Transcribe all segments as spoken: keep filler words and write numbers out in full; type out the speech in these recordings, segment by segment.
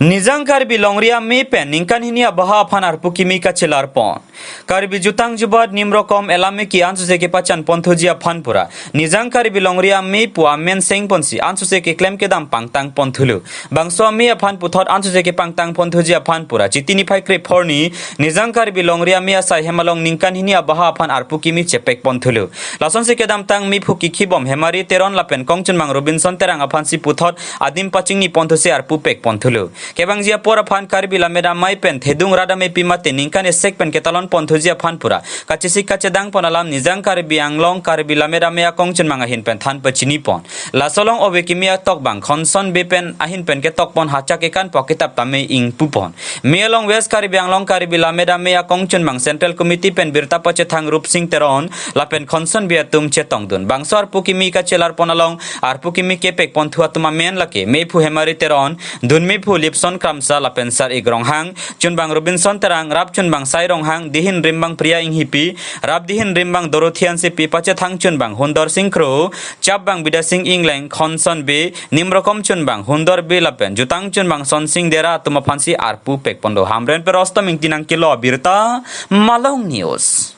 Nijang Karbi Longri Amei pen ningkan hini abaha aphan arpu kimi kachelar pon. Karbi jutang jubat nim rokom elam eki ansose kepachan ponthuji aphan pura Nijang Karbi Longri Amei pu amen seng ponsi ansose keklem kedam pangtang ponthulo. Bangso amei aphan puthot ansose kepangtang ponthuji aphan pura Chiti niphai krephorni Nijang Karbi Longri Amei asai hem along ningkan hini abaha aphan arpu kimi chepek ponthulo. Lasonsi kedamtang mephu kikhibom Hemari Teron lapen kongchunbang Robinson Terang aphansi puthot adim pachingni ponthusi arpu pek ponthulo. Kevangji apor aphan Karbi Lammet Amei pen thedung rat amepi mate ningkan esek pen ketalon ponthuji aphan pura kachesik kachedang pon alam Nijang Karbi Anglong Karbi Lammet Amei akongchunbang ahin pen than pachini pon. Laso along ove kimi atokbang Khonson Bey pen ahin pen ketok pon hachak ekan pok kitap tame ingpu pon. Mei along West Karbi Anglong Karbi Lammet Amei akongchunbang Central Committee pen birta pachethang Rupsing Teron lapen Khonson Bey atum chetongdun. Bangso arpu kimi kachelar pon along arpu kimi kepek ponthu atum amen lake mephu Hemari Teron, dun mephu Lipson Kramsa lapen Sar-ik Ronghang, chunbang Robinson Terang, rap chunbang Sai Ronghang, dihin rimbang Priya Inghipi, rap dihin rimbang Dorothy Hansepi, pachethang chunbang Hundor Sing Kro, chapbang Bidya Sing Engleng, Khonson Bey, nim rokom chunbang Hundor Bey lapen jutang chunbang Sonsing Dera atum aphansi arpu pek pondo. Hamren pen Rostom Ingti nangkelo abirta, Malong News.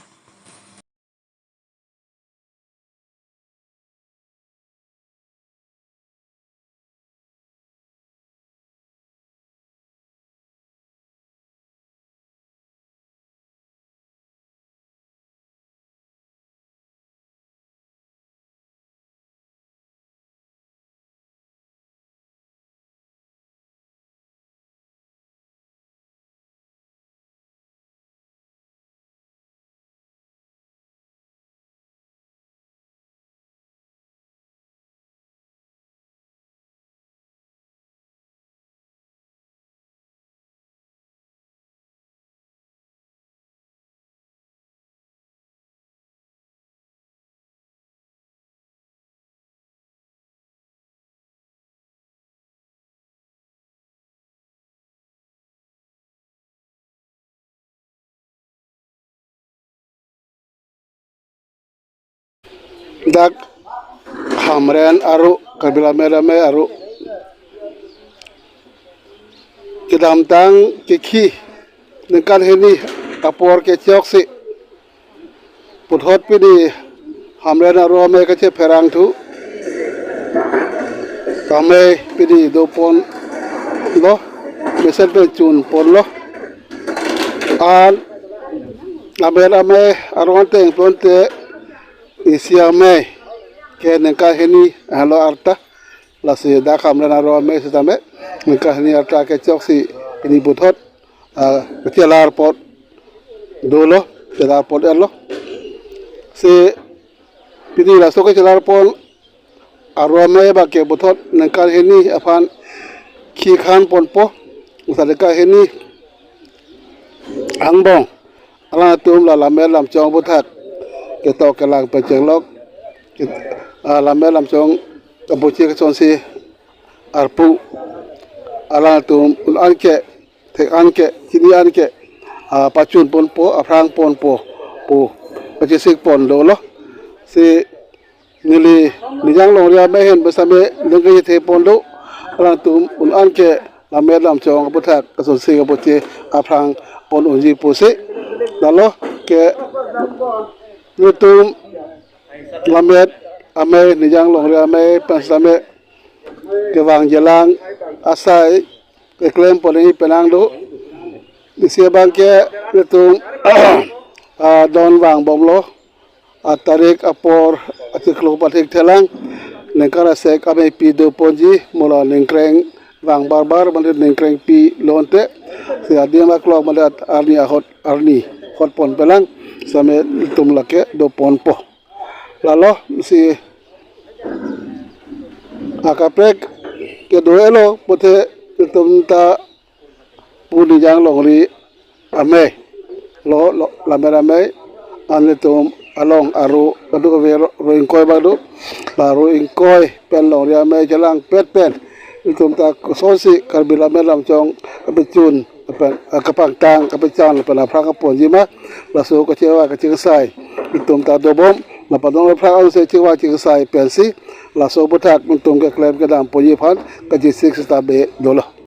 Dak Hamren aro Karbi Lammet Amei aro kedamtang kekhi ningkan hini apor kechoksi puthot pini Hamren aro amei kachepherang thu amei pini do ponlo, mesen pen chun ponlo. An amen amei arong teng plonte isi amei ke ningkan hini halo arta. Lasi dak Hamren aro amei sitame ningkan hini arta kechoksi pini puthot, ah, kechelar pon dolo, chelar pon erlo. Si pini laso kechelar pon aro amei abang ke puthot ningkan hini aphan khikhan ponpo, usa ningkan hini angbong alangtum la Lammet Lamchong aputhak ketok kelang pechenglok, ke-, ah, Lammet Lamchong apuche kesonsi arpu alangtum un-an ke, thek-an ke, chini-an ke, ah, pachun ponpo, aphrang ponpo pu pachesik pon dolo. Si neli Nijang Longri Amei ahin besame ningke the pon do, alangtum un-an ke Lammet Lamchong aputhak asonsi apuche aphrang pon unji pusi. Lalo ke nelitum Lammet Amei, Nijang Longri Amei pen sitame kevang jelang asai keklem pon nangji penang do. Isi abang ke nelitum, ah, don vangbomlo. Atarik apor achiklo pathik thelang ningkan asek amepi do ponji, mola ningkreng vang barbar mate ningkrengpi lonte, si adim aklok mate arni ahut arni hot pon pelang sitame nelitum lake do ponpo. Lalo si akaprek kedo-elo pute nelitum ta pu Nijang Longri Amei lo, lo, Lammet Amei, an nelitum along aro kadokave aro ingkoi abang do, la aro ingkoi pen Longri Amei chelangpet pen nelitum ta kosonsi Karbi Lammet Lamchong kapachun pen, ah, kapangtang kapachan pen aphrang ponji ma, laso kachevang kachingsai nelitum ta dobom, lapen non aphrang anse chevang chingsai pensi laso aputhak nelitum keklem kedam ponji aphan kachesik sitame dolo.